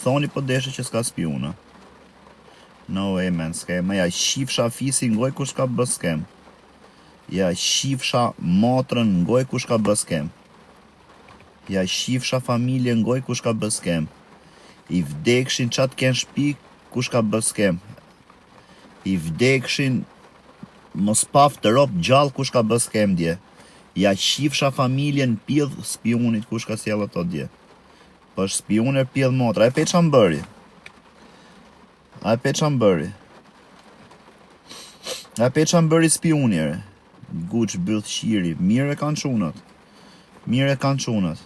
Thoni po deshe që s'ka spiuna. No way man, skemë, ja qifsha fisin n'gojë kush ka bë skemë. Ja qifsha motrën n'gojë kush ka bë skemë. Ja qifsha familjen n'gojë kush ka bë skemë. I vdekshin ça të kenë shpi kush ka bë skemë. I vdekshin mos paft rob gjallë kush ka bë skemë dje. Ja qifsha familjen n'pidh spiunit kush ka sjellë ato dje. Po është spiun e pidh motra. E pe ça më bëri? A e pe ça më bëri? A e pe ça më bëri spiuni ere? Guç byth qiri, mirë e kanë çunat. Mirë e kanë çunat.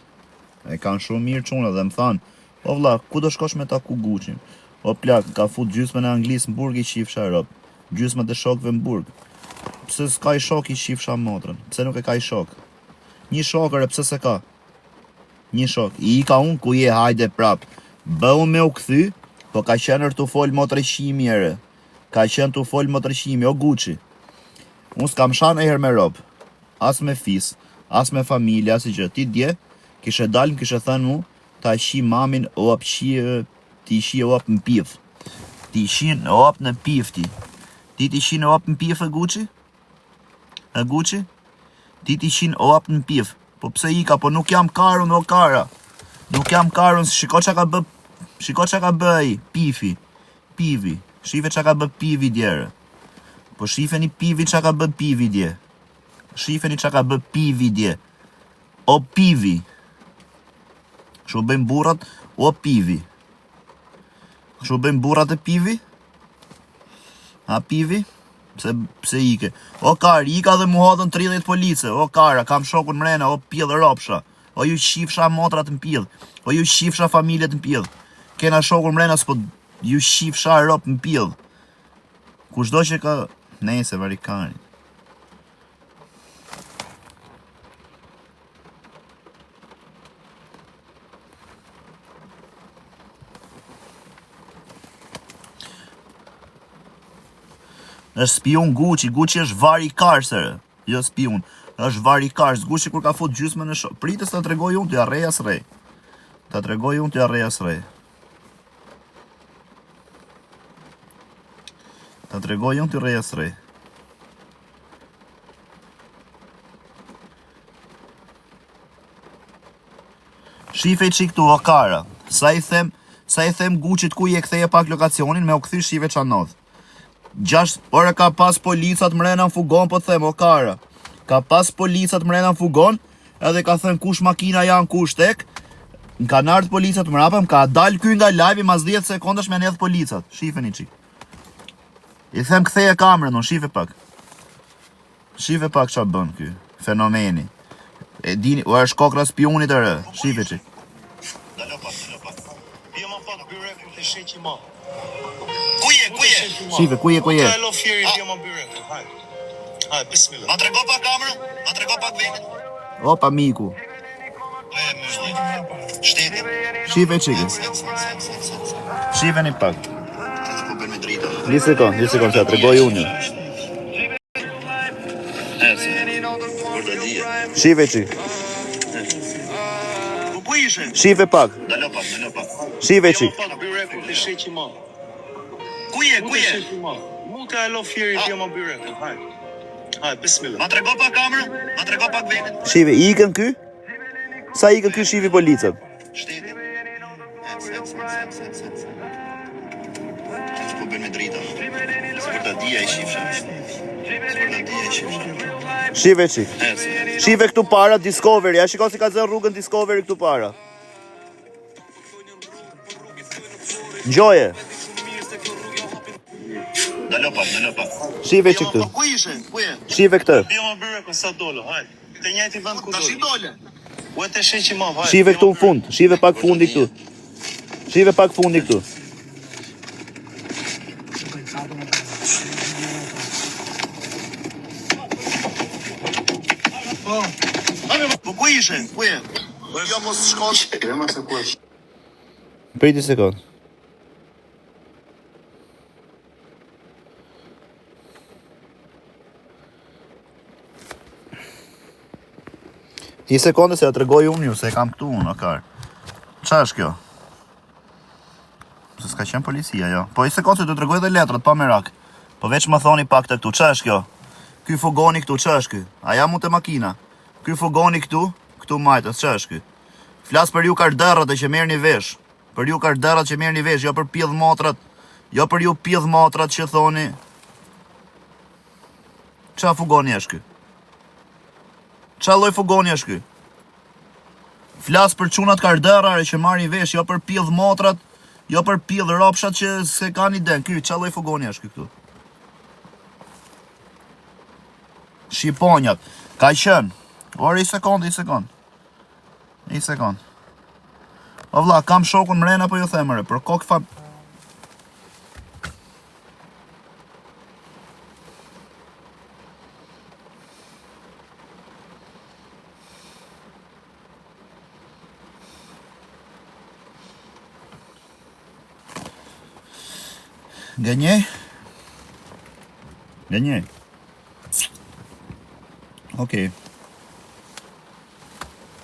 E kanë shumë mirë çunat dhe më thanë, o vlla, ku do shkosh me taku Guçin? O plak, ka fut gjysmën e Anglisë në burg i qifsha rob. Gjysmën e shokëve në burg. Pse s'ka i shok i qifsha motrën? Pse nuk e ka i shok? Një shok ere, pse s'e ka? Një shok, i ika unë ku je, hajde prap. Bëu me u kthy, po ka qenë tu fol motërqimi ere. Ka qenë tu fol motërqimi, o Gucci. Unë s'kam sha ndonjëherë me rob. As me fis, as me familje, as i gjë. Ti dje, kishe dalë, më kishe thënë mu, ta qi mamin o ap qi, ti qi o ap në pif. Ti qin o ap në pif ti. Ti ti qin o ap në pif e Gucci? E Gucci? Ti ti qin o ap në pif. Po pse ika, po nuk jam karun o kara. Nuk jam karun, shiko ça ka bë, shiko ça ka bë ai, pifi. Pivi. Shife ça ka bë pivi dje. Po shifeni pivi ça ka bë pivi dje. Shifeni ça ka bë pivi dje. O pivi. Kështu bëjnë burrat, o pivi. Kështu bëjnë burrat e pivi? A pivi? Pse, pse ike? O kar, ika dhe mu hodhën 30 police. O kara, kam shokun mrena, o pidh ropsha. O ju qifsha motrat në pidh. O ju qifsha familjet në pidh. Kena shokun mrena, s'po ju qifsha rop në pidh. Kushdo që ka... Nejse, varikarin. Është spiun Gucci, Gucci është vari karser, jo spiun. Është vari kars, Gucci kur ka fut gjysmën e shok. Pritës ta tregoj unë ty, a rrej a s'rrej. Ta tregoj unë ty, a rrej a s'rrej. Ta tregoj unë ty rrej a s'rrej. Shife çik këtu o kara. Sa i them, sa i them Gucit ku je ktheje pak lokacionin me u kthy shife ça ndodh. 6 ore ka pas policat mrena në fugon po them o kara. Ka pas policat mrena në fugon edhe ka thënë kush makina janë kush tek. Më kanë ardhur policat mrapa, më ka dal ky nga live mas 10 sekondash më janë hedh policat. Shifeni çik. I them ktheje kamerën, unë shife pak. Shife pak ça bën ky fenomeni. E dini, o është kokra spiunit e rë. Shife çik. Dalo pak, dalo pak. Bje më pak byrekun te sheqi ma. Ku je, ku je? Shife, ku je, ku je? Alo fieri bje më byrekun. Hajde. Hajde, bismillah. Ma trego pak kamerën, ma trego pak vendin. Opa miku. Shtetin. Shife çik. Shifeni pak. Një sekond, një sekond, ta tregoj unë. Shife çik. Po ku ishe? Shife pak. Dalo pak, dalo pak. Shife çik. Pak byrekun te sheqi ma. Ku je, ku je? Mu te alo fieri bje më byrekun. Hajde. Hajde, bismillah. Ma trego pak kamerën, ma trego pak vendin. Shife, ikën ky? Sa ikën ky shifi policët? Shtetin. Po bën me drita. Sikur ta dija i qifsha. Sikur ta dija i qifsha. Shife çik. Shife këtu para Discovery, a shikon si ka zënë rrugën Discovery këtu para. Ngjoje. Dalo pak, dalo pak. Shife çik këtu. Po ku ishe? Ku je? Shife këtë. Bje më byrekun sa dolo, hajde. Te njëjti vend ku dole. Tash i dole. U te sheqi ma, hajde. Shife këtu në fund, shife pak fundi këtu. Shife pak fundi këtu. Po ku ishe? Ku je? Jo mos shkosh. Prit një sekond. Një sekondë se ja tregoj unë ju se e kam këtu unë, o kar. Ça është kjo? Se s'ka qenë policia, jo. Po i sekond se të tregoj dhe letrat, pa merak. Po veç më thoni pak të këtu, ça është kjo? Ky fugoni këtu, ça është ky? A jam unë te makina? Ky fugoni këtu, këtu majtës, ça është ky? Flas për ju kardërrat e që merrni vesh. Për ju kardërrat që merrni vesh, jo për pidh motrat. Jo për ju pidh motrat që thoni. Ça fugoni është ky? Ça lloj fugoni është ky? Flas për çunat kardërra që marrin vesh, jo për pidh motrat, jo për pidh ropshat që s'e kanë iden. Ky ça lloj fugoni është ky këtu? Shqiponjat. Ka qenë. Ore, i sekond, i sekond. I sekond. O vlla, kam shokun mrena po ju them ore, për kokë fa Gënjej? Gënjej. Okej.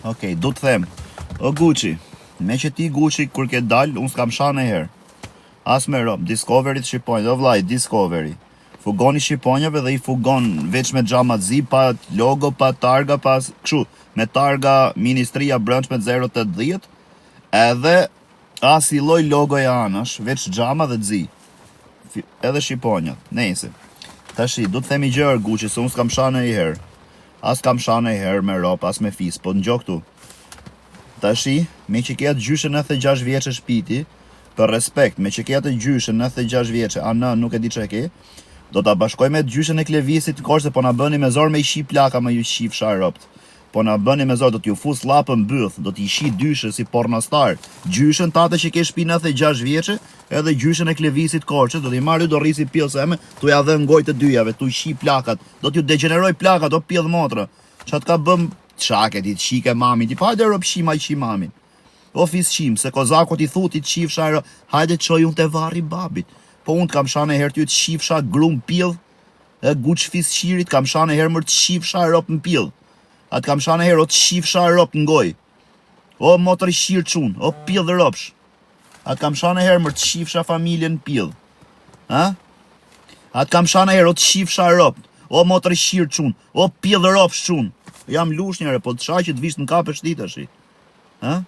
Okej, do të them. O Gucci, me që ti Gucci kur ke dal, unë s'kam sha ndonjëherë. As me rob, Discovery të shqiponjë, o vllai, Discovery. Fugoni shqiponjave dhe i fugon veç me xhama të zi, pa logo, pa targa, pa kështu, me targa Ministria Brendshme 080, edhe asi lloj logoje anash, veç xhama dhe të zi. Edhe shqiponjat. Nejse. Tashi, do të themi gjë Gucci, se unë s'kam sha ndonjëherë. As kam sha ndonjëherë me rob, as me fis, po ngjo këtu. Tashi, me që ke atë gjyshe 96 vjeçe shpiti, për respekt, me që ke atë gjyshe 96 vjeçe, a në, nuk e di që e ke, do ta bashkoj me atë gjyshen e Klevisit në Korçë se po na bëni me zor me i qi plaka më ju qifsha robt. Po na bëni me zor, do t'ju fus llapën byth, do t'i qi dyshe si pornostar. Gjyshen tate që ke shpi 96 vjeçe, edhe gjyshen e Klevisit Korçës, do t'i marr do rri si pjellë seme, tu ja dhënë gojë të dyjave, tu qi plakat, do t'ju degjeneroj plakat, o pjellë motra. Ça të ka bëm Ça ke ti të qike mami ti pa hajde rob qima qi mamin O fis qim se kozakut i thu ti të qifsha ro hajde të çoj unë te varri babit po unë të kam sha ndonjëherë ty të qifsha grum pidh e guç fis qirit kam sha ndonjëherë mër të qifsha rop në pidh a të kam sha ndonjëherë o të qifsha rop në goj o motër qir çun o pidh ropsh A të kam sha ndonjëherë mër të qifsha familjen në pidh Ha? A të kam sha ndonjëherë o të qifsha robt O motër qir çun O pidh ropsh çun Jam lushnjë re, po të shaj që të vish të më kapësh ti tashi Ha?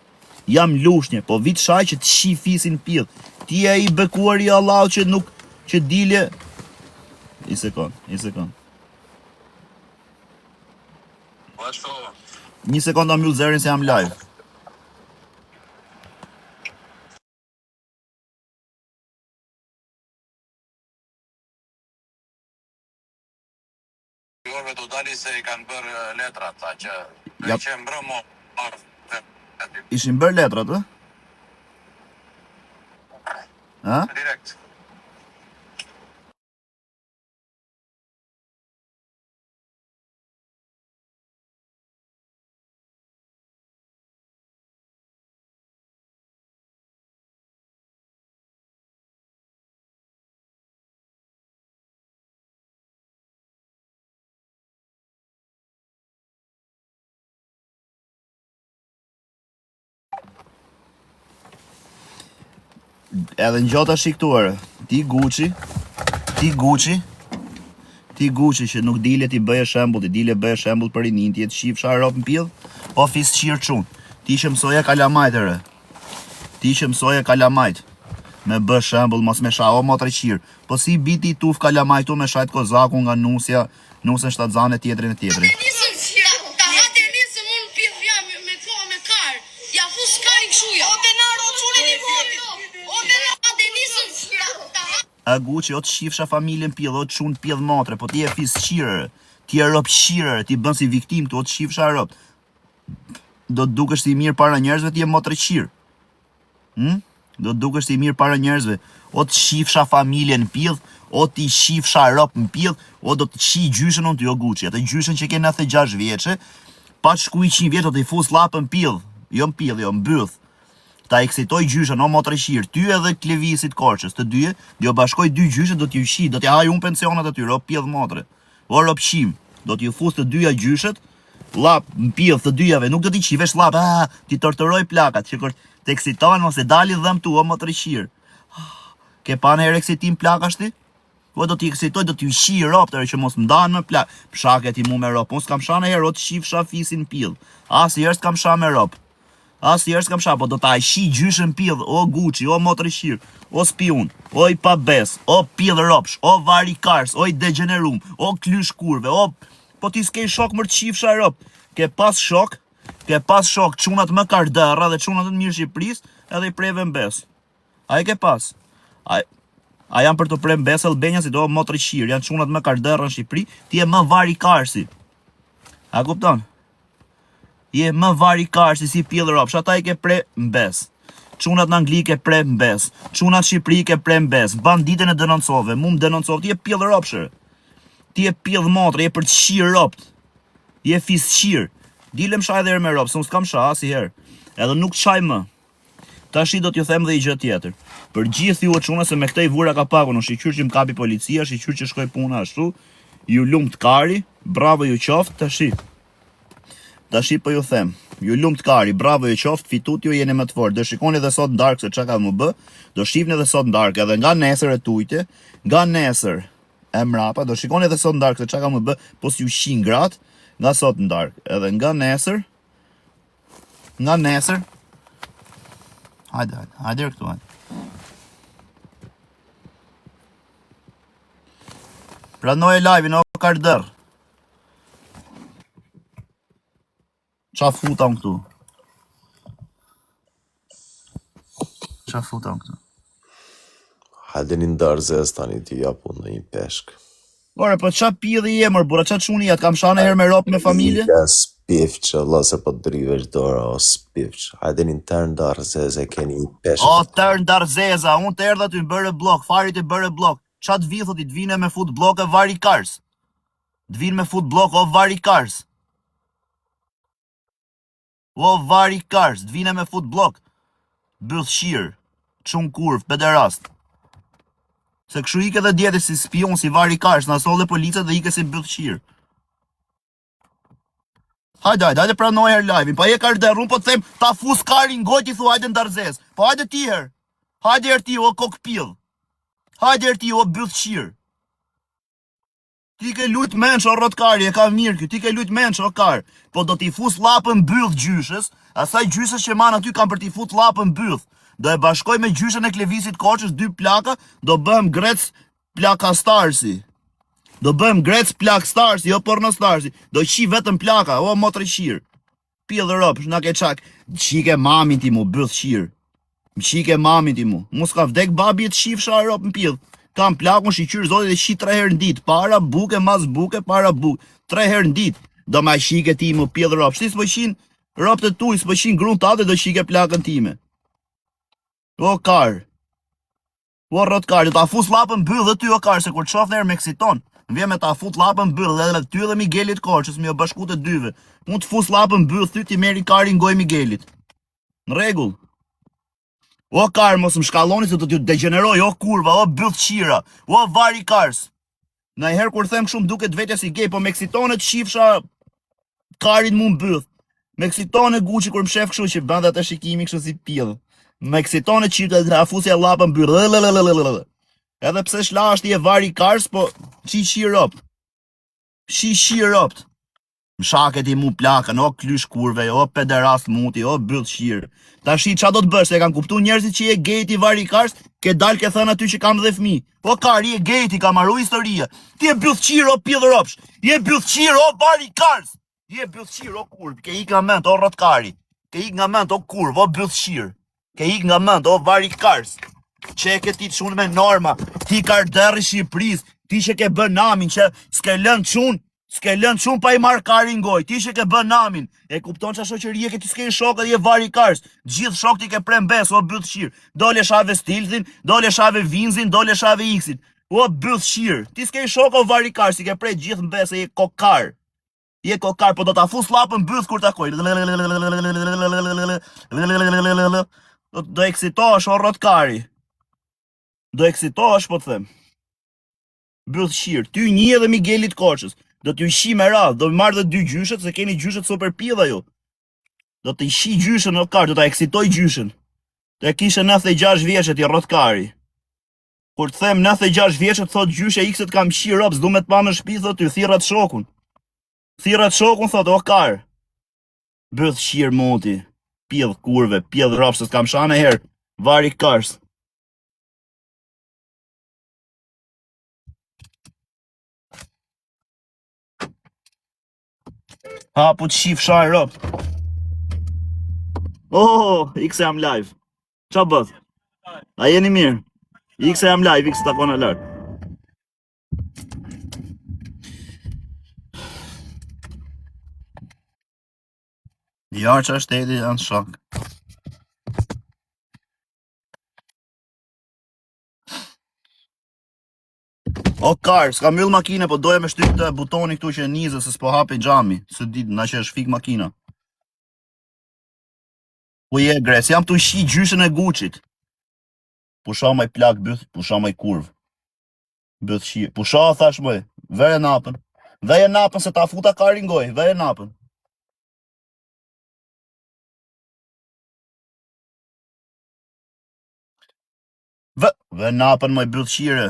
Jam lushnjë, po vi të shaj që të qi fisin pidh Ti je i bekuar i Allahut që nuk që dilje I sekond, i sekond Një sekond ta mbyll zërin se jam live. Orëve do dali se i kanë bërë letrat, tha që ja. që mbrëmë Ishin bërë letrat, ë? Ha? Direkt. Edhe në gjota shi këtu ere. Ti Gucci, ti Gucci, ti Gucci që nuk dile ti bëje shembull, ti dile bëje shembull për rinin, ti e të qifsha rop në pidh, o fis qirë çun. Ti që mësoje kalamajt ere. Ti që mësoje kalamajt. Me bë shembull, mos me sha, o motër qirë. Po si biti i tuf kalamajt tu me shajt kozaku nga nusja, Nusen shtatzane tjetrin e tjetrin. A Gucci o të qifsha familjen pidh o çun pidh motre po ti je fis qirë ti je rob qirë ti bën si viktimë këtu o të qifsha rob do të dukesh si i mirë para njerëzve ti je motër qirë Hm? Do të dukesh si i mirë para njerëzve. O të qifsha familjen në pidh, o t'i qifsha rop në pidh, o do të qi gjyshen unë ty o Gucci. Atë gjyshen që ke 96 vjeçe, pa të shku 100 vjeç do t'i fus llapën në pidh. Jo në pidh, jo në byth. Ta eksitoj gjyshen o motër qirë, ty edhe Klevisit Korçës, të dyje, do bashkoj dy gjyshe do t'ju qi, do t'ja haj unë pensionet atyre, o pidh motre. O ropqim, do t'ju fus të dyja gjyshet, llap në pidh të dyjave, nuk do t'i qi, veç llap, ah, t'i torturoj plakat, që kur të eksitohen mos e dalin dhëmb tu, o motër qirë. Ke pa nëherë eksitim plakash ti? Po do t'i eksitoj, do t'i qi ropt që mos ndan më plak. Pshake ti mu me rop. Unë s'kam sha nëherë, o të qifsha fisin pill. Asnjëherë s'kam sha me rop. Asnjëherë s'kam sha, po do ta qi gjyshën pill, o Gucci, o motërqir, o spiun, o i pabes, o pill ropsh, o varikars, o i degjenerum, o klysh kurve, o po ti s'ke shok mër të qifsha rop. Ke pas shok, ke pas shok çunat më kardërra dhe çunat më të mirë Shqipërisë, edhe i preve në besë. A e ke pas? A, a janë për të pre në besë Albania si do motërqir, janë çunat më kardërra në Shqipëri, ti je më varikarsi. A kupton? Je më varikarsi si pill ropsh, ata i ke pre në besë. Çunat në Angli ke pre në besë. Çunat në Shqipëri ke pre në besë. Banditën e denoncove, mu më denoncove, ti je pill ropsh. Ti je pill motre, je për të qirë ropt. Je fisqir. Dile më shaj edhe herë me rop, se unë s'kam sha asnjëherë. Edhe nuk të shaj më. Tashi do t'ju them dhe një gjë tjetër. Për gjithë ju o çuna se me këtë i vura kapakun, o shyqyr që më kapi policia, shyqyr që shkoi puna ashtu. Ju lumt kari, bravo ju qoftë tashi. Tashi po ju them, ju lumt kari, bravo ju qoftë, fitut ju jeni më të fortë. Do shikoni edhe sot në darkë se çka ka më bë. Do shihni edhe sot në darkë, edhe nga nesër e tujtje, nga nesër e mrapa, do shikoni edhe sot në darkë se çka ka më bë, po s'ju qin gratë, nga sot në darkë, edhe nga nesër Nga nesër. Hajde, hajde, hajde këtu, hajde. Pranoje live-in, o kardër. Qa futa unë këtu? Qa futa unë këtu? Hajde një n'darë tani t'i japu në një peshk. Ore, po qa pidhi je, mër burra, qa çuni je, t'kam sha nëherë me rop me familje? Ika spifç, Allah se po drivesh dora, o spifç. Hajde një tërë n'darë e keni një peshk. O, tërë n'darë unë të erdha ty, bëre bllok, farit e bëre bllok. Qa të vi, thoti, të vine me fut bllok e varikars. Të vinë me fut bllok, o varikars. O varikars, të vine me fut bllok. Bythqir, çun kurv, pederast. Se kështu ike dhe djete si spion, si varikars, na solle policët dhe ike si bythqir. Hajde, hajde, hajde pranoj herë live-in. Pa je kardër, unë po të them, ta fus karin gojë ti thu hajde në darzez. Po hajde ti herë. Hajde herë ti o kokpill. Hajde herë ti o bythqir. Ti ke lujt menç o rrotkari, e ka mirë ky. Ti ke lujt menç o kar. Po do t'i fus llapën byth gjyshës, asaj gjyshës që man aty kam për t'i fut llapën byth. Do e bashkoj me gjyshën e Klevisit Korçës dy plaka, do bëhem grec plakastarsi. Do bëhem grec plakstarsi, jo pornostarsi. Do qi vetëm plaka, o motërqir. Pill rop, na ke çak. Qike mamin ti mu, byth qir. Më qike mamin ti mu. Mu s'ka vdek babi e të qifsha rop në pill. Kam plakun shyqyr zotit e qi tre herë në ditë. Para buke, mas buke, para buke. Tre herë në ditë. Do ma qike ti mu pill rop. Shti s'po qin rop të tuj, s'po qin grun tate, do qike plakën time. O kar. O rrot kar, do ta fus llapën byth dhe ty o kar, se kur të shoh nëherë më eksiton. Më vjen me ta fut llapën byth dhe ty dhe Miguelit Korçës, më jo bashku të dyve. Unë të fus llapën byth ty ti merri karin gojë Miguelit. Në rregull. O kar, mos më shkalloni se do t'ju degjeneroj, o kurva, o bythqira, o varikars. Ndonjëherë kur them kështu më duket vetja si gej, po më eksiton e të qifsha karin mu në byth. Më eksiton e Gucci kur më shef kështu që bën atë shikimi kështu si pill. Më eksiton e qifta dhe afusja llapën byth. Edhe pse shlash ti e varikars, po qi qi ropt. Qi qi ropt. Më shake ti mu plakën, o klysh kurve, o pederast muti, o bythqir. Tashi ça do të bësh, se e kanë kuptu njerëzit që je gej ti varikars, ke dal ke thënë aty që kam dhe fëmijë. Po kar, je gej ti, ka maru historia. Ti je bythqir, o pill ropsh. Je bythqir, o varikars. Je bythqir, o kurvë, ke ik nga mend, o rrotkari. Ke ik nga mend, o kurvë, o bythqir. Ke ik nga mend, o varikars. Që e ke ti çun me norma, ti kardërri Shqipërisë, ti që ke bën namin, që s'ke lënë çun, s'ke lënë çun pa i marrë karin gojë, ti që ke bën namin, e kupton ça shoqërie ke ti s'ke shokë dhe je varikars, gjithë shokët i ke pre n'besë, o bythqir, dole shave stilthin, dole shave vinzin, dole shave iksin, o bythqir, ti s'ke shokë o varikars, i ke pre gjithë n'besë, je kokar. Je kokar, po do ta fus llapën byth kur takoj. Do do eksitohesh o rrotkari. Do eksitohesh po të them. Bythqir, ty një edhe Miguelit Korçës. Do t'ju qi me radhë, do marr dhe dy gjyshet se keni gjyshet super pidha ju. Do të qi gjyshën o kar, do ta eksitoj gjyshën. Do e kishe 96 vjeçe ti rrotkari. Kur të them 96 vjeçë të thot gjyshe ik se të kam qi rob, s'du me të pa në shtëpi thot ty, thirr atë shokun. Thirr atë shokun thot o kar. Byth qir moti. Pidh kurve, pidh rob se s'kam sha najherë. Vari kars. Ha, po të qifsha rob. Oh, ik se jam live. Ça bëhet? A jeni mirë? Ik se jam live, ik se takona lart. Jarë që është edi janë shok. O kar, s'ka mbyll makinë, po doja me shtyp të butoni këtu që e nizë se s'po hapi xhami, se di na që është fik makina. Ku je Gres, jam tu qi gjyshën e Gucit. Pusha moj plak byth, pusha moj kurv. Byth qi, pusha thash moj, vere napën. Veje napën se ta futa karin goj, veje napën. Vë, vë napën moj byth qire.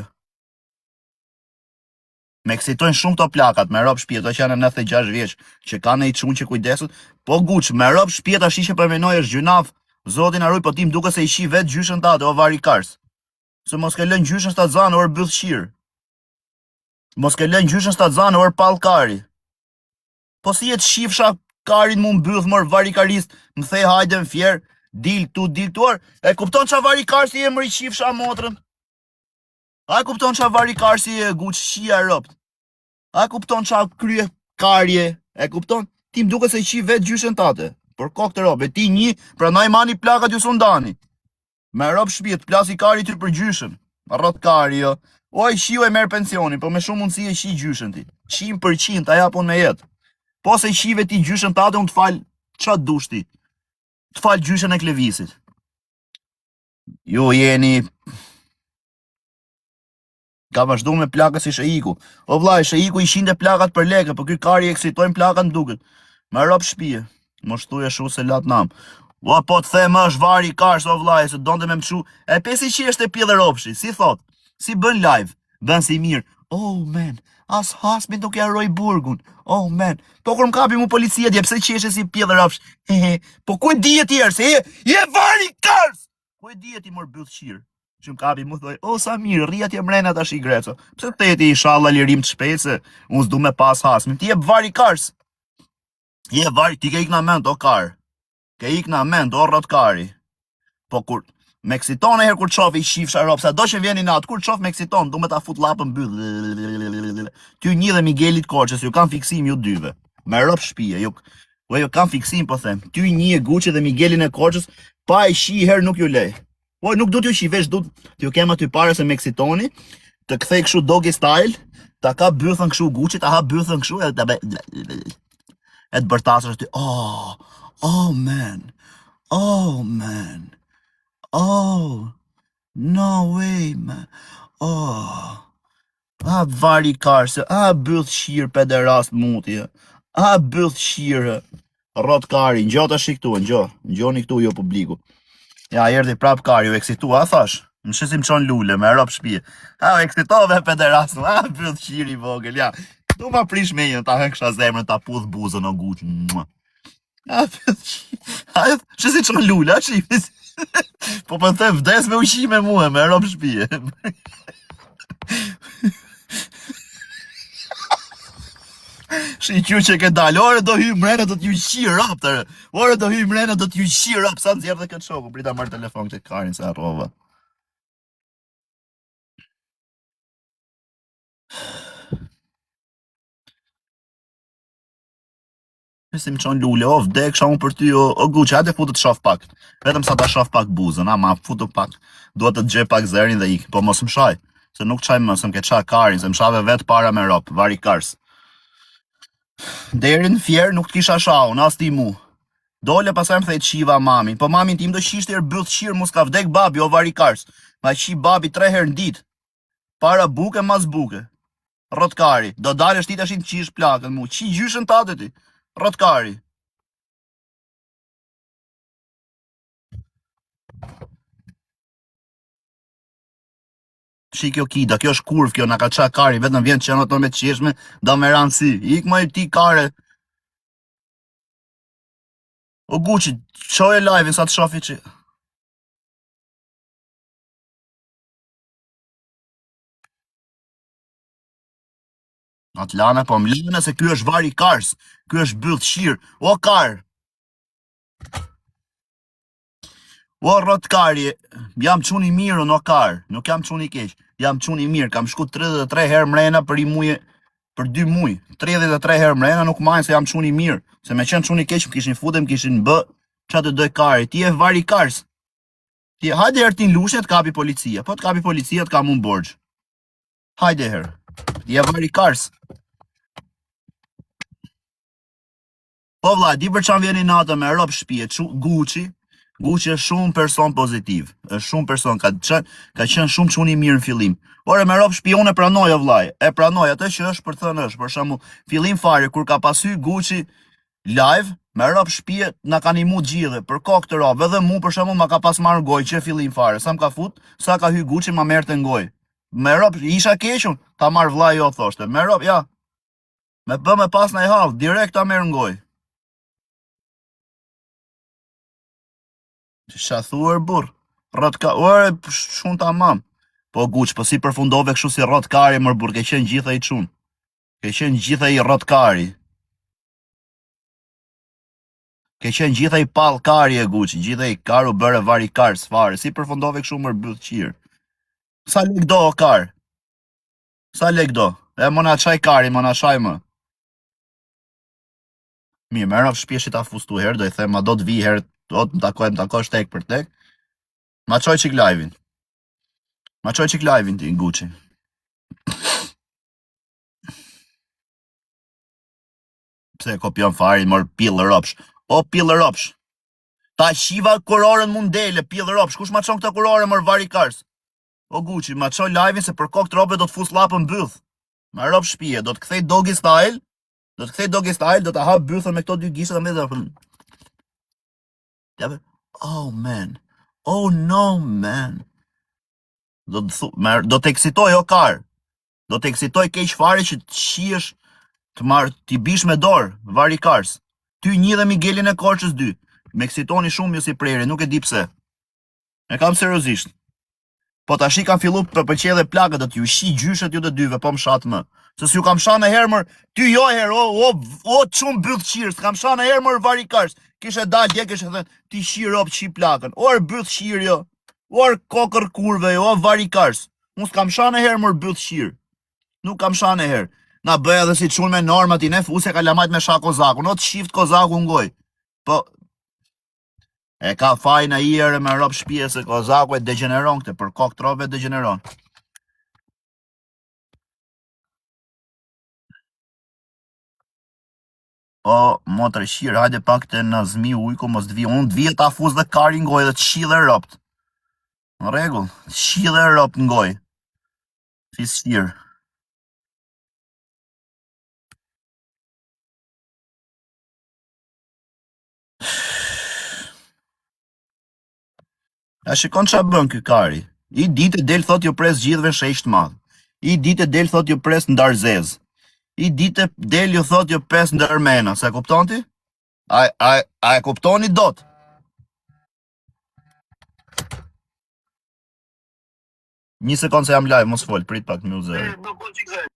Me eksitojnë shumë këto plakat, me rob shpie, ato që janë 96 vjeç, që kanë një çun që kujdeset. Po Guç, me rob shpie tash që po menoj është gjynaf. Zoti na ruaj, po ti më duket se i qi vet gjyshën tate, o vari kars. Se mos ke lënë gjyshën shtatzanë, or byth qir. Mos ke lënë gjyshën shtatzanë, or pall kari. Po si e të qifsha karin mu mbyth mor varikarist, më the hajde në Fier, dil tu, dil tu, or, e kupton ça varikarsi je mori qifsha motrën? A e kupton ça varikarsi je Guç qia robt? A e kupton ça krye karje? E kupton? Ti më duket se qi vetë gjyshen tate. Për kokë të rob, e ti një, prandaj mani plakat ju sundani. Me rob shpirt, plasi kari ty për gjyshën. Rrot kari jo. O e qiu e merr pensionin, po me shumë mundësi e qi gjyshën ti. 100% ta jap unë me jetë. Po se qive ti gjyshën tate, unë të fal ça dush ti. Të fal gjyshën e Klevisit. Ju jeni Ka vazhdu me plakën si sheiku. O vllai, sheiku i qinte plakat për lekë, po ky kari eksitojnë plakat më duket. Me rob shpie. Mos thuj ashtu se lat nam. Ua po të them është vari kars o vllai, se donte me mëshu. E pesi që është e pjellë ropshi, si thot? Si bën live? Bën si mirë. Oh man, as hasmi nuk e harroj burgun. Oh man, po kur më kapi mu policia dje, pse qeshe si pjellë ropsh? Hehe. Po ku e di ti erë, se je, je vari kars? Ku e di ti mor byth qir? Që më kapi mu thoj, o sa mirë, rri atje mrena tash i Greco. Pse the ti ishalla lirim të shpejt se unë s'du me pas hasmin. Ti je vari kars. Je vari, ti ke ik na mend o kar. Ke ik na mend o rrot kari. Po kur me eksiton e herë kur të shoh i qifsha rob, sa do që vjen inat, kur të shoh me eksiton, du me ta fut llapën byth. Ty një dhe Miguelit Korçës, ju kam fiksim ju dyve. Me rob shtëpie, ju Po ju kam fiksim po them. Ty një e Gucci dhe Miguelin e Korçës, pa e qi herë nuk ju lej. Po nuk du t'ju qi veç du t'ju kem aty para se me eksitoni, të kthej kështu doggy style, ta ka bythën kështu Gucci, ta ha bythën kështu edhe ta bëj e të bërtasësh aty. Oh, oh man. Oh man. Oh. No way man. Oh. A vari karse, a byth qirë pederast muti, a byth qirë, rrot kari, ngjo tash këtu, ngjo, ngjoni këtu jo publiku. Ja, erdhi prap kari, u eksitua, a thash, më shih si më çon lule, me rob shpie. A, u eksitove pederast, a byth qiri i vogël, ja. Tu ma prish me një, ta hëngsha zemrën, ta puth buzën o guq. Mua. A, a, shih si çon lule, a shih. Po po them vdes me ushqime mua, me rob shtëpie. Shyqyr që ke dalë, ore do hyj mrena do t'ju qi rob të Ore do hyj mrena do t'ju qi rob Sa nxjerr dhe këtë shoku, prita marr telefon këtë karin se harrova. Si më çon lule, o vdeksha unë për ty, o, o Gucci, hajde futu të shoh pak. Vetëm sa ta shoh pak buzën, ama futu pak. Dua të dëgjoj pak zërin dhe ik, po mos më shaj, se nuk çaj më, se më ke ça karin, se më shave vet para me rop, vari kars. Deri në Fier nuk të kisha sha unë, as ti mu. Dole pastaj më the qiva mamin, po mamin tim do qishte er byth qir, mu s'ka vdek babi, o vari kars. Ma qi babi tre herë në ditë. Para buke, mas buke. Rrotkari, do dalësh ti tash të qish plakën mu. Qi gjyshën tate ti. Rrotkari. Shi kjo kida, kjo është kurvë kjo, na ka ça kari, vetëm vjen që ato me qeshme, da me rëndësi. Ik më ti kare. O Gucci, çoje live-in sa të shofi që... Atë lana, po më lana se ky është vari kars, ky është bythqir, o kar. O rrot kari, jam çun i mirë unë o kar, nuk jam çun i keq, jam çun i mirë, kam shku 33 herë mrena për i muje, për 2 muj, 33 herë mrena nuk majnë se jam çun i mirë, se me qenë çun i keq më kishin fute, më kishin bë, ça të doj kari, ti je vari kars, ti hajde herë ti në Lushnje të kapi policia, po të kapi policia të kam unë borxh, hajde herë, ti je vari kars. Po vlla, di për çfarë vjen inati me rob shtëpie, çu Gucci, Gucci është shumë person pozitiv, është shumë person ka qenë ka qenë shumë çun i mirë në fillim. Ore me rob shtëpie unë e pranoj o vllai, e pranoj atë që është për të thënë është, për shembull, fillim fare kur ka pas hy Gucci live me rob shtëpie na ka nimu të gjithëve, për kokë të rob, edhe mu për shembull ma ka pas marrë gojë që fillim fare, sa më ka fut, sa ka hy Gucci ma merrte në gojë. Me rob isha keq unë, ta marr vllai jo thoshte. Me rob, ja, Me bë me pas në i hall, direkt ta merr n'gojë. Ç'a thuar burr? Rrot ka, ore çun tamam. Po Guç, po si përfundove kështu si rrot kari mor burr, ke qenë gjithë ai çun. Ke qenë gjithë ai rrot kari. Ke qenë gjithë ai pall kari e Guç, gjithë ai kar u bëre vari kar s'fare. Si përfundove kështu mor bythqir? Sa lek do o kar? Sa lek do? E mo na çaj kari, mo na çaj më. Mirë, me rob shpie ta fus tu herë, do i them, ma do të vi herë, do të më takoj, më takosh tek për tek. Ma çoj çik live-in. Ma çoj çik live-in ti, Gucci. Pse e kopjon fare, mor pill ropsh. O pill ropsh. Ta qiva kurorën mundele, pill ropsh. Kush ma çon këtë kurorë, mor vari kars? O Gucci, ma ço live-in se për kokë të robëve do të fus llapën byth. Me rob shtëpie, do të kthej doggy style, do të kthej doggy style, do ta hap bythën me këto dy gishta dhe më dhe Oh man. Oh no man. Do të thu, me, do të eksitoj o kar. Do të eksitoj keq fare që të shihesh të marr t'i bish me dorë, vari kars. Ty një dhe Miguelin e Korçës dy. Më eksitoni shumë ju si prerje, nuk e di pse. E kam seriozisht. Po tashi kam fillu të pëlqej edhe plakët, do t'ju shi gjyshet ju të dyve, po më shat më. Se s'ju kam sha në herë mër, ty jo herë, o, o, o çun bythqir, s'kam sha në herë mër vari kars. Kishe dal dje kishe thënë, ti shi rob shi plakën. Or bythqir jo, or kokër kurve jo, o vari kars. Unë s'kam sha në herë mër bythqir. Nuk kam sha në herë. Na bëj edhe si çun me norma ti ne fuse kalamajt me sha kozakun, o të shift kozaku ngoj. Po E ka fajin ai ere me rob shpie se kozaku e degjeneron këtë, për kokë trove e degjeneron. O, motër qirë, hajde pak te Nazmi ujku, mos të vi, unë të vi e ta fus dhe kari ngoj dhe të shi dhe ropt. Në rregull, të shi dhe ropt ngoj. Fis qirë. A shikon ça bën ky kari? I ditë del thot ju pres gjithëve në shesh të madh. I ditë del thot ju pres në Darzez. I ditë del ju thot ju pres në Dërmena. Sa kupton ti? A a a e kuptoni dot? Një sekond se jam live, mos fol, prit pak më zëri.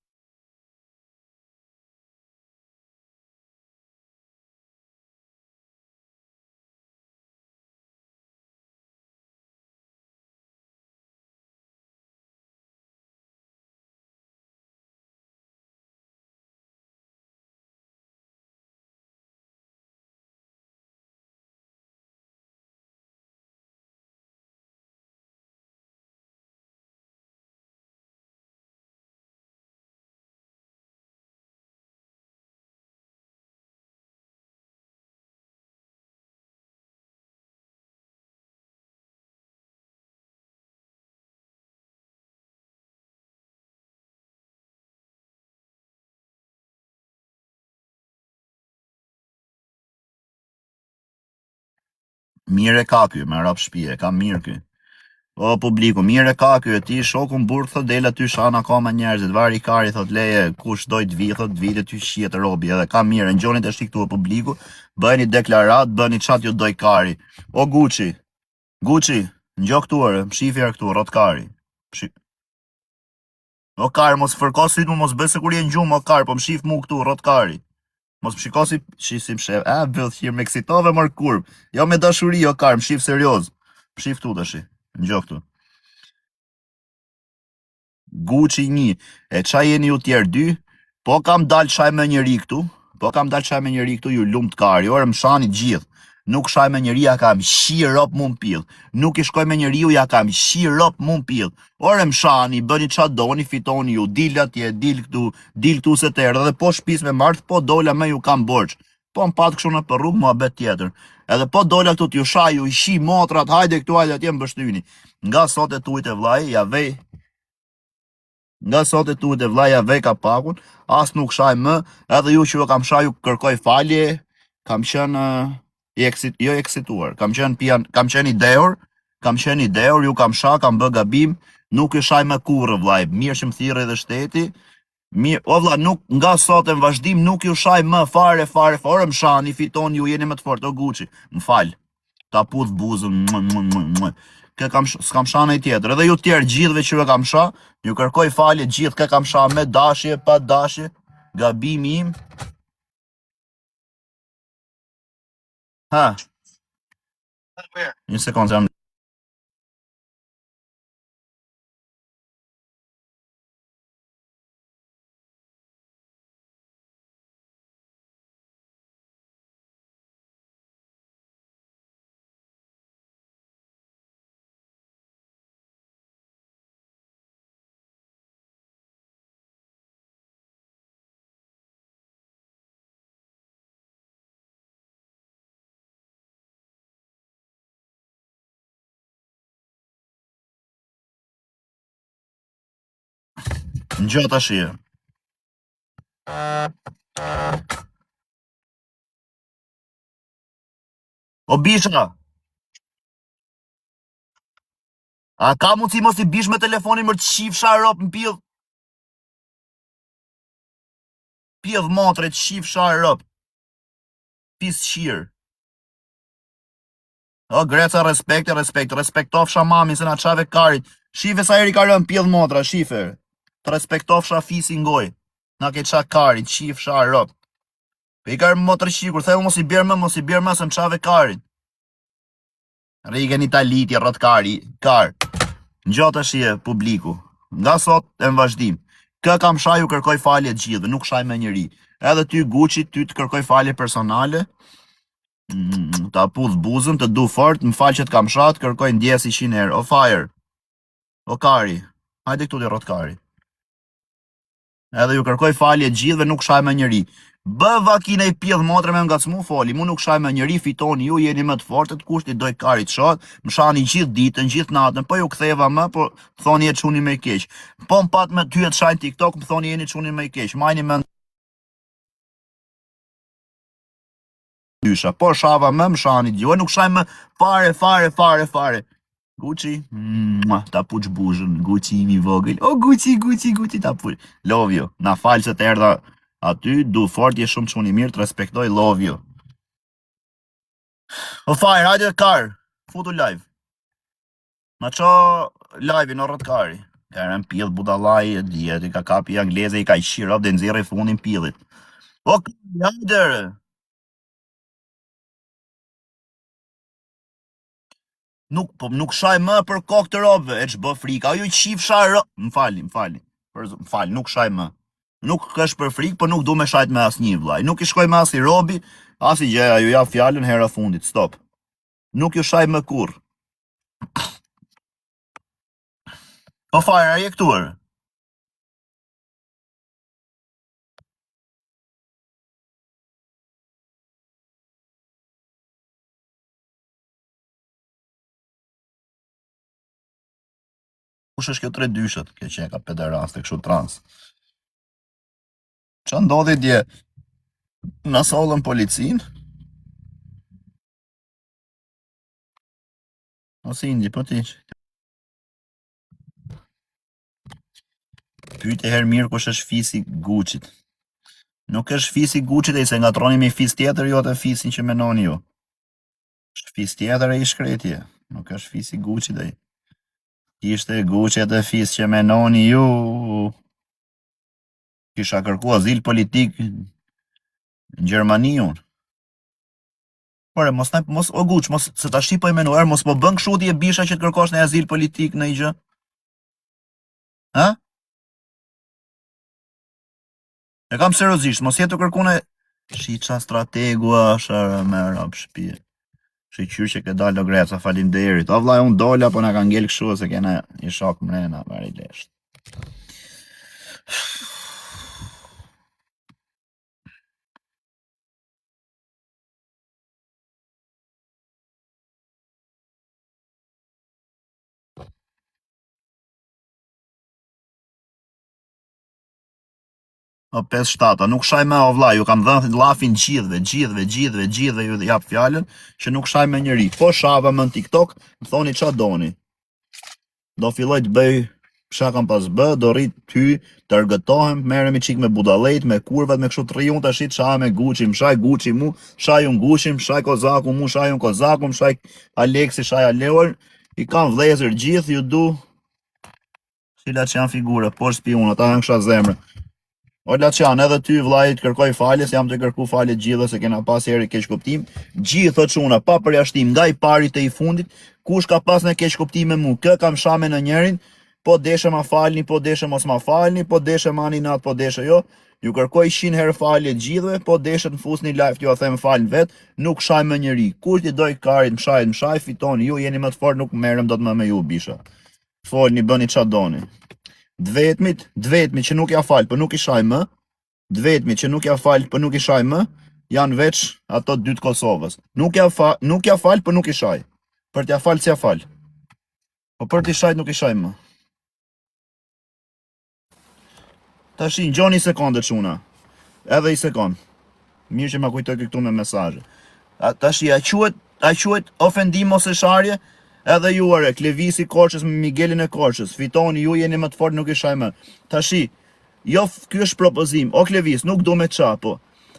Mirë e ka ky, me rob shpie, e ka mirë ky. O publiku, mirë e ka ky e ti shoku në burg thot del aty shan akoma njerëzit, vari kari thot leje kush doj të vi thot të vi të ty shihet robi edhe ka mirë, ngjoni tash këtu o publiku, bëni deklaratë, bëni ça t'ju doj kari. O Gucci, Gucci, ngjo këtu ore, më shifi herë këtu rrot kari. Mshi... O kar, mos fërko sytë mu, mos bëj sikur je në gjumë, o kar, po më shif mu këtu, rrot kari. Mos më shiko si shi si më shef. A bythqir më eksitove mor kurv. Jo me dashuri, o kar, më shif serioz. Më shif këtu tash. Ngjo këtu. Gucci një. E ça jeni ju tjerë dy? Po kam dal shaj me njeri këtu. Po kam dal shaj me njeri këtu, ju lumt kari. Ore më shani gjithë. Nuk shaj me njeri, ja kam qi rop mu në Nuk i shkoj me njeriu, ja kam qi rop mu në Ore më shani, bëni ça doni, fitoni ju, dil atje, dil këtu, dil këtu se të erdha dhe po shpis me martë, po dola me ju kam borxh. Po më pat kështu nëpër rrugë, muhabet tjetër. Edhe po dola këtu t'ju shaj, ju qi motrat, hajde këtu, hajde atje më pështyni. Nga sot e tujt e vllai, ja vej Nga sot e tujt e vllai ja vej kapakun, as nuk shaj më, edhe ju që ju kam shaj ju kërkoj falje, kam qenë i eksit, jo i eksituar, kam qenë pijan, kam qenë i dehur, kam qenë i dehur, ju kam sha, kam bë gabim, nuk ju shaj më kurrë vllai, mirë që më thirri edhe shteti, mirë, o vlla, nuk nga sot e në vazhdim nuk ju shaj më fare fare, fare, më shani, fiton ju jeni më të fortë, o Gucci, më fal. Ta puth buzën, më më më më. Kë kam s'kam sha ndonjë tjetër. Edhe ju të tjerë gjithëve që ju kam sha, ju kërkoj falje gjithë kë kam sha me dashje, pa dashje, gabimi im. Ha. Një sekondë jam. Ngjo tash. O bisha. A ka mundësi mos i bish me telefonin më të qifsha rop në pidh? Pidh motre të qifsha rop. Pis qirë. O Greca respekte, respekt, respektofsha mamin se na çave karit. Shife sa herë i ka rënë pidh motra, shife. Të respektofsha fisi ngoj. Na ke ça karit, qifsha rop. Po i ka rënë motër qikur, theu mos i bjer më, mos i bjer më se më çave karin. Rrike në Itali ti rrot kari, kar. Ngjo tash je publiku. Nga sot e në vazhdim. Kë kam sha ju kërkoj falje të gjithëve, nuk shaj me njeri. Edhe ty Gucci, ty të kërkoj falje personale. Mm, ta puth buzën, të du fort, më fal që të kam sha, të kërkoj ndjesë 100 herë. O fire. O kari. Hajde këtu ti rrot kari. Edhe ju kërkoj falje të gjithëve, nuk shaj me njeri. Bë vakina i pidh motre me ngacmu foli, mu nuk shaj me njeri, fitoni ju jeni më të fortët, kush t'i doj karit shahet, më shani gjithë ditën, gjithë natën, po ju ktheva më, po thoni je çuni më i keq. Po më pat me ty e të shajnë TikTok, më thoni jeni çuni më i keq. Majni mend dysha. Po shava më më shani jo nuk shaj më fare fare fare fare. Gucci, mua, ta puq buzën, Gucci im i vogël. O Gucci, Gucci, Gucci ta puq. Love you. Na fal se të erdha aty, du fort, je shumë çun i mirë, të respektoj, love you. O fire, hajde kar, futu live. Ma ço live-in o rrot kari. Ka rënë pidh budallai, e di, aty ka kapi angleze, i ka qirë, dhe nxjerrë fundin pidhit. O, hajde, re. Nuk, po nuk shaj më për kokë të robëve, e ç'bë frika, o ju qifsha ro... Më falni, më falni, për, më falni, nuk shaj më. Nuk është për frikë, po nuk du me shajt me asnjë vllai. Nuk i shkoj me asnjë robi, asnjë gjë, ju jap fjalën hera fundit, stop. Nuk ju shaj më kurrë. Po fare, a je këtu ër? Kush është kjo tre dyshat? Kjo që e ka pederaste kështu trans. Ça ndodhi dje? Na sollën policinë? Ose indi, po ti. Pyete herë mirë kush është fisi Gucit. Nuk është fisi Gucit e se ngatroni me fis tjetër ju atë fisin që menoni ju. Është fis tjetër e i shkreti. Nuk është fisi Gucit ai. Ishte Gucci atë fis që menoni ju. Kisha kërku azil politik në Gjermani unë. Ore, mos na mos o Guç, mos se tash po e menoj, mos po bën kështu ti e bisha që të kërkosh në azil politik në i gjë. Ha? E kam seriozisht, mos je tu kërku në Shi qa strategu është ere me rob shpie. Shyqyr që ke dalë o Greca, faleminderit. O vllai, unë dola, po na ka ngel kështu se kena një shok mrena, meri lesht. O 5 7 nuk shaj më o vlla, ju kam dhënë llafin gjithëve, gjithëve, gjithëve, gjithëve ju jap fjalën që nuk shaj më njeri. Po shava më në TikTok, më thoni ça doni. Do filloj të bëj ça kam pas bë, do rri ty, të argëtohem, merremi çik me budallejt, me kurvat, me kështu të rri unë tash të shaj me Gucci, më shaj Gucci mu, shaj unë Gucci, më shaj Kozaku mu, shaj unë Kozaku, më shaj Aleksi, shaj Aleor, i kam vëllezër gjithë, ju du. Si Laçian figura, poshtë spiun, ata janë kësha zemrë. O Laçian, edhe ty vllai të kërkoj falje, se jam të kërku falje të gjithëve se kena pas herë keqkuptim. Gjithë o çuna, pa përjashtim, nga i pari te i fundit, kush ka pas në keqkuptim me mu, kë kam sha me ndonjërin, po deshe ma falni, po deshe mos ma falni, po deshe mani inat, po deshe jo. Ju kërkoj 100 herë falje të gjithëve, po deshe të më fusni live t'jua them fal vet, nuk shaj më njeri. Kush t'i doj karit, më shaj, më shaj, fitoni, ju jeni më të fortë, nuk merrem dot më me ju bisha. Folni, bëni ça doni. Dvetmit, dvetmit që nuk ja fal, po nuk i shaj më, dvetmit që nuk ja fal, po nuk i shaj më, janë veç ato dy të Kosovës. Nuk ja fa, nuk ja fal, po nuk i shaj. Për t'ja fal, s'ja fal. Po për t'i shajt nuk i shaj më. Tashi, ngjoni një sekondë çuna. Edhe një sekond. Mirë që ma kujtoi këtu me mesazhe. A tashi a quhet a quhet ofendim ose sharje? Edhe ju ore, Klevisi Korçës me Miguelin e Korçës. Fitoni, ju jeni më të fortë, nuk i shaj më. Tashi, jo ky është propozim. O Klevis, nuk du me ça, po.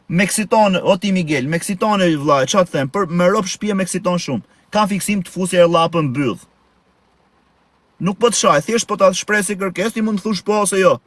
Më eksiton, o ti Miguel, më eksiton e vlla, ça të them, për me rob shtëpie më eksiton shumë. Kam fiksim të fusja e llapën byth. Nuk po të shaj, thjesht po ta shpreh si kërkesë, ti mund të thush po ose jo.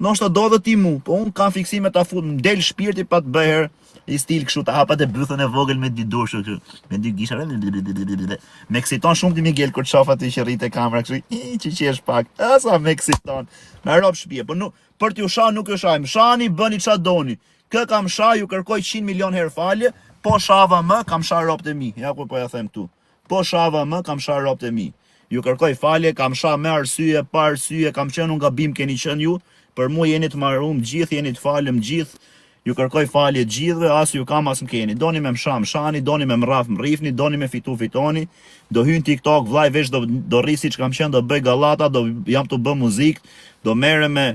Ndoshta do dhe ti mu, po unë kam fiksim me ta fut, më del shpirti pa të bëj herë i stil kështu ta hap atë bythën e vogël me dy duar kështu, me dy gisha. Më eksiton shumë ti Miguel kur të shoh aty që rri te kamera kështu, i që qesh pak. A sa më eksiton. Me rob shtëpie, po nuk për t'ju sha nuk ju shaj. Më shani, bëni ça doni. Kë kam sha, ju kërkoj 100 milion herë falje, po shava më, kam sha robt e mi. Ja ku po ja them këtu. Po shava më, kam sha robt e mi. Ju kërkoj falje, kam sha me arsye, pa arsye, kam qenë unë gabim, keni qenë ju, për mu jeni të marum, gjithë jeni të falëm, gjithë, ju kërkoj falje gjithëve, as ju kam, as më keni. Doni me më sha, më shani, doni me më rraf, më rrifni, doni me fitu, fitoni. Do hy në TikTok, vllai veç do, do rri siç kam qenë, do bëj gallata, do jam tu bë muzikë, do merrem me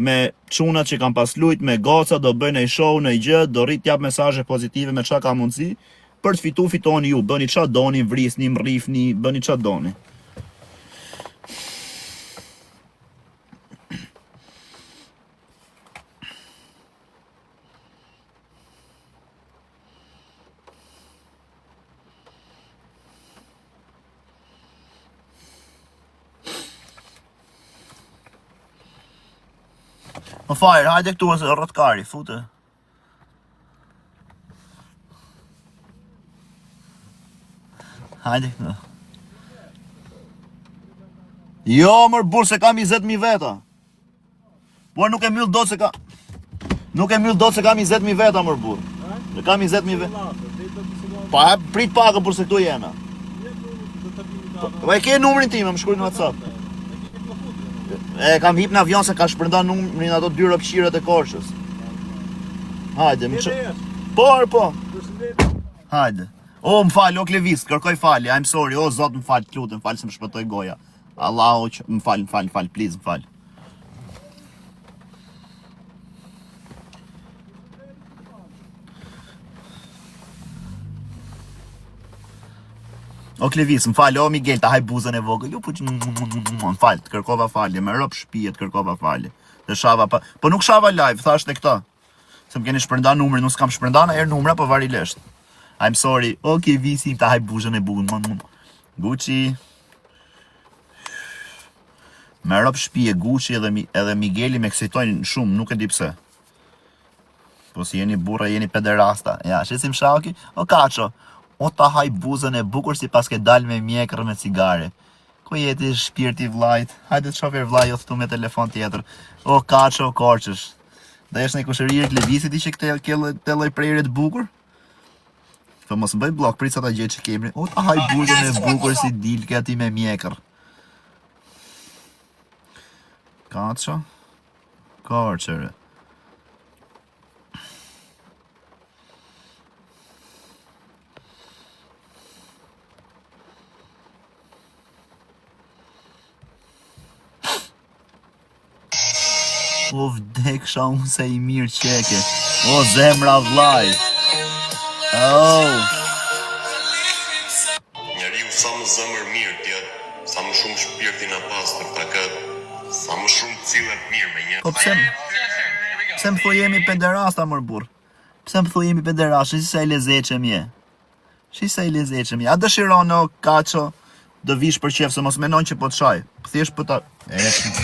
me çunat që kam pas lujt, me goca, do bëj ndonjë show, ndonjë gjë, do rri t'jap mesazhe pozitive me ça ka mundësi. Për të fitu fitoni ju, bëni ça doni, vrisni, mrrifni, bëni ça doni. Më fajrë, hajde këtu ose rrot kari, fute. Hajde këtu. Jo, mër burr, se kam 20.000 veta. Por nuk e mbyll dot se ka... Nuk e mbyll dot se kam 20.000 veta, mër burr. Nuk kam 20.000 veta. Pa, prit pak, burr, se këtu jena. Po e ke numrin tim, më shkruaj në WhatsApp. E kam hip në avion se ka shpërnda numrin ato dy robqirët e Korçës. Hajde, më ço. Po, po. Hajde. O, më fal, o Klevis, kërkoj falje, I'm sorry, o zot, më fal, të lutem, fal se më shpëtoi goja. Allahu, që, më fal, më fal, më fal, please, më fal. O Klevis, më fal, o Miguel, ta haj buzën e vogël. Ju po më fal, të kërkova falje, me rob shtëpie të kërkova falje. Të shava pa, po nuk shava live, thash te këta. Se më keni shpërnda numrin, nuk s'kam shpërnda ndonjëherë numra, po vari lesht. I'm sorry. O Klevisi, ta haj buzën e bukur. Gucci. Me rob shtëpie Gucci edhe edhe Migueli më eksitojnë shumë, nuk e di pse. Po si jeni burra, jeni pederasta. Ja, shesim shaki, o kaço. O ta haj buzën e bukur si paske dal me mjekër me cigare. Ku je ti shpirti i vllait? Hajde të shofer vllai jo këtu me telefon tjetër. O kaço, o korçësh. Do jesh një kushëri i Klevisit ti që këtë ke të lloj prerje të bukur? Po mos më bëj bllok, prit sa ta gjej çik emrin. O ta haj buzën e bukur si dilke aty me mjekër. Kaço. Korçër. O vdeksha unë se i mirë qeke O zemra vllai Oh Njeriu sa më zemër mirë të jetë, sa më shumë shpirtin e pastër ta ketë, sa më shumë sillet mirë me njerëzit. Po pse Pse më thu jemi pederasta mor burr Pse më thu jemi pederasta Si sa i lezeçëm je Shi sa i lezetshëm je. A dëshiron o Kaço të vish për qef se mos menon që po të shaj. Thjesht po ta e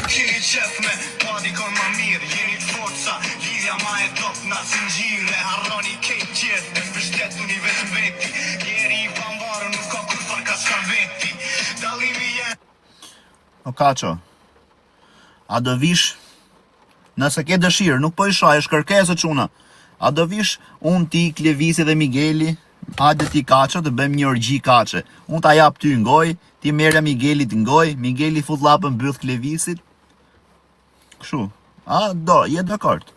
Keni qef me pa dikon ma mirë Jeni t'forca, lidhja ma e dobt na zinxhire Harroni kejt tjertë, e mbështetuni veç n'veti Njeri i pamvarur nuk ka kurrfar kacaveti Dallimi jen O Kaço. A do vish Nëse ke dëshirë, nuk po i shaj, është kërkesë çuna. A do vish unë ti, Klevisi dhe Migueli, hajde ti Kaço të bëjmë një orgji kaçe. Unë ta jap ty n'gojë, ti merrja Miguelit n'gojë, Migueli fut llapën byth Klevisit. Kështu. A do, je dakord?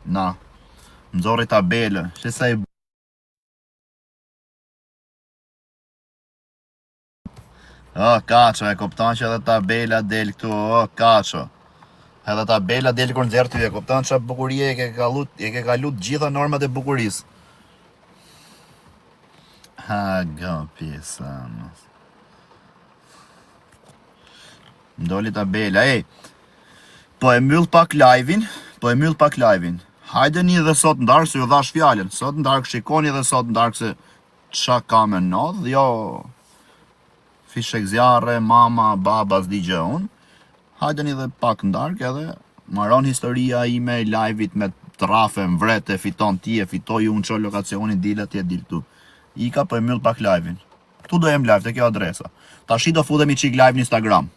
Na. Nxorri tabelën, she sa i O, Kaço, e kupton që edhe tabela del këtu, o, Kaço. Edhe tabela del kur nxjerr ty, e kupton ça bukurie e ke kalu, e ke kalu të gjitha normat e bukurisë. Ha, gë, pjesa, mos. Ndoli tabela, ej. Po e mbyll pak live-in, po e mbyll pak live-in. Hajdeni dhe sot n'darkë se ju dhash fjalën. Sot n'darkë shikoni dhe sot n'darkë se Ça ka me ndodh, jo fishekzjarre, mama, baba, s'di gjë unë. Hajdeni dhe pak n'darkë edhe maron historia ime e live-it me trafe në vret e fiton ti e fitoj unë ço lokacionin dil atje dil këtu. Ika po e mbyll pak live-in. Këtu do jem live te kjo adresa. Tashi do futemi çik live në Instagram.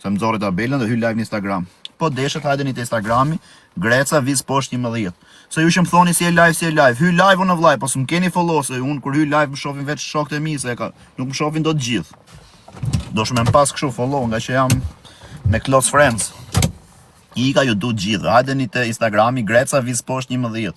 Se më nxorri tabelën dhe hyj live në Instagram. Po deshët hajdeni te Instagrami, Greca viz poshtë 11. Se ju që më thoni si e live si e live, hyj live unë vllai, po s'më keni follow se unë kur hyj live më shohin veç shokët e mi se e ka, nuk më shohin dot gjithë. Do shumë më pas kështu follow nga që jam me close friends. Ika ju du të gjithë. Hajdeni te Instagrami Greca viz poshtë 11.